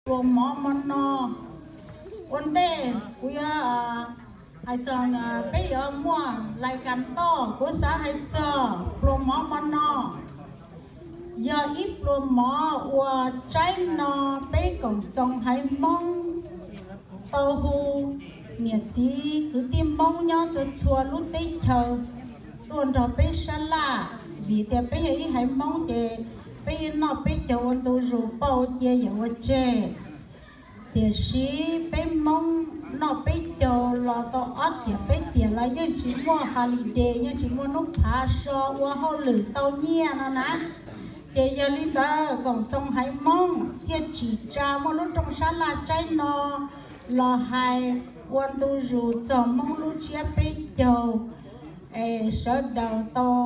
pluas mov mo no. Ua ntej kuv yuav hais txog, peb yuav muaj lais kas toj, kuv xav hais txog pluas mov mo no. Yog ib pluas mov uas tsaib no peb koom txoos haiv Hmoob tau hu niam txiv kwv tij Hmoob nyob txhua txhua lub teb chaws tuaj nrog peb sab laj, vim tias peb yog ib haiv Hmoob ces peb yeej noj peb caug ua ntu zus, pauj ua cia yawm ua tseg. Tiam sis peb Hmoob noj peb caug los tau ob tiam peb tiam los yeej tsis muaj holiday, yeej tsis muaj hnub phav so ua hauj lwm tau nyiaj no na. Ces yog li ntawd koom txoos haiv Hmoob thiaj tsim tsa muaj lub rooj sab laj tsaib no los hais ua ntu zus txog Hmoob lub tsiab peb caug, es sawv daws tau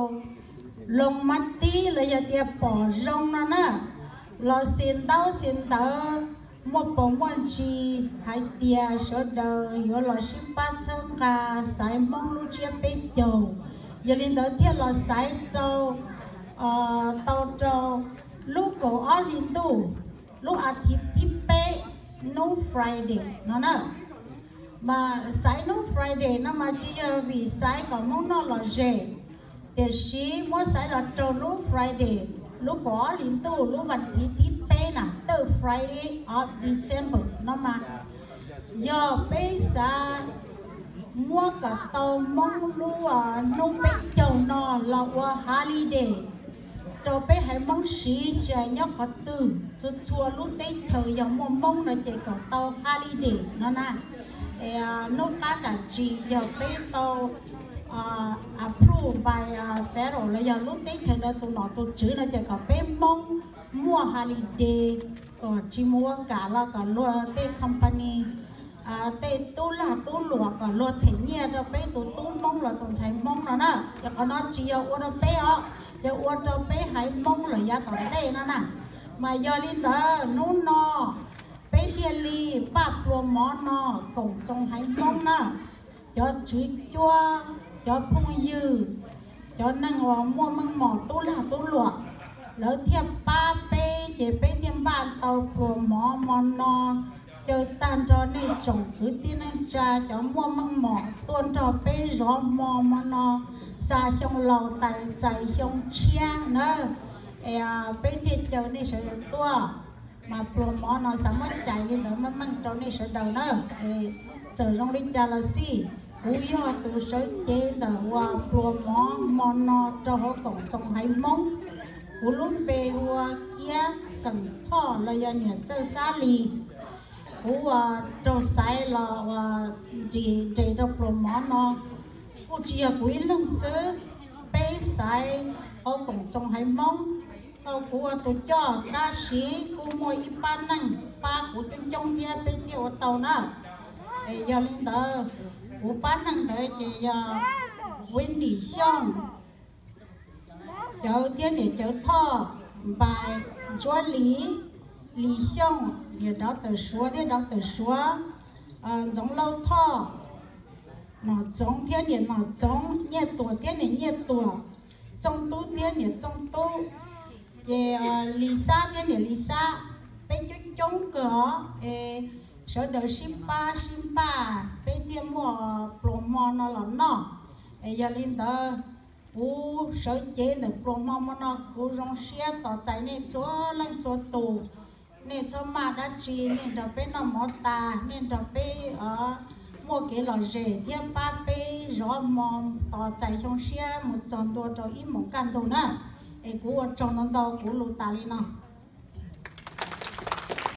loo mab tib los yog tias pom zoo no na, los xis ntaub xis ntawv muaj paus muaj ntsis hais tias sawv daws yuav los sib pab txhawb nqa xaiv Hmoob lub tsiab peb caug. Yog li ntawd thiaj los xaiv rau tau rau lub kaum ob hli ntuj, lub as thiv thib peb, hnub Friday no na. Mas xaiv hnub Friday no mas tsis yog vim xaiv kom Hmoob noj lom zem, tiam sis muab xaiv los rau lub Friday, lub kaum ob hli ntuj, lub vas thiv thib peb na, third Friday of December no mas yog peb xav muab kom tau Hmoob lub hnub peb caug no los ua holiday rau peb haiv Hmoob siv, tsis hais nyob qhov twg, txhua txhua lub teb chaws yog muaj Hmoob no ces kom tau holiday no na. Hnub qab dam tsis yog peb tau approve by federal los yog lub teb chaws ntawd tus nom tus tswv no ces kom peb Hmoob muaj holiday, kom tsis mus ua kam los kom luag tej company, tej tub lag tub luam kom luag them nyiaj rau peb tus tub Hmoob los tus ntxhais Hmoob no na. Ces qhov no tsis yog ua rau peb os, yog ua rau peb haiv Hmoob lawm yav tom ntej no na. Mas yog li ntawd hnub no peb thiaj li npaj pluas mov no koom txoos haiv Hmoob na. Cov tswv cuab, cov phooj ywg, cov neeg uas muaj meej mom tub lag tub luam, lawv thiaj pab peb ces peb thiaj npaj tau pluas mov mo no caw tag nrho nej tsoom kwv tij neej tsa cov muaj meej mom tuaj nrog peb zov hmo mo no, xa xyoo laus tais txais xyoo tshiab na. Es peb thiaj caw nej sawv daws tuaj. Mas pluas mov no xav muab cais li ntawd meej meej rau nej sawv daws na. Es txawm zoo li cas los xij, kuv yog tus sawv cev ntawm uas pluas mov mo no rau hauv koom txoos haiv Hmoob. Kuv lub npe hu ua Kiab xeem Thoj los yog niam Txawj Xab Lis. Kuv ua raug xaiv los ua nres nres rau pluas mov no, kuj tsis yog kuv ib leeg xwb, peb xaiv hauv koom txoos haiv Hmoob. Tau kuv ua tus coj tab sis kuj muaj ib pab neeg pab kuv coob coob thiab peb thiaj ua tau na. Es yog li ntawd, kuv pab neeg ntawd ces yog Wendy Xyooj, Cawv thiab niam Cawv Thoj, Npais, Ntsuab Lis, Lis Xyooj, niam Doctor Suav thiab Doctor Suav, Ntxoov Lauj Thoj, Nom Txoov thiab niam Nom Txoov, Nyiaj Tuam thiab niam Nyiaj Tuam, Txooj Tub thiab niam Txooj Tub, ces Lis Xab thiab niam Lis Xab, peb coob coob kawg os. Es sawv daws sib pab sib npaj peb thiaj muaj pluas hmo no los noj. Es yog li ntawd, kuv sawv cev ntawm pluas hmo mo no kuv zoo siab tos txais nej txhua leej txhua tus. Nej txhob maj dab tsi, nej nrog peb noj mov tas, nej nrog peb muaj kev lom zem thiab pab peb zov hmo tos txais xyoo tshiab mus txog ntua rau ib moos kaj ntug na. Es kuv ua tsaug ntau ntau, kuv lus tas li no.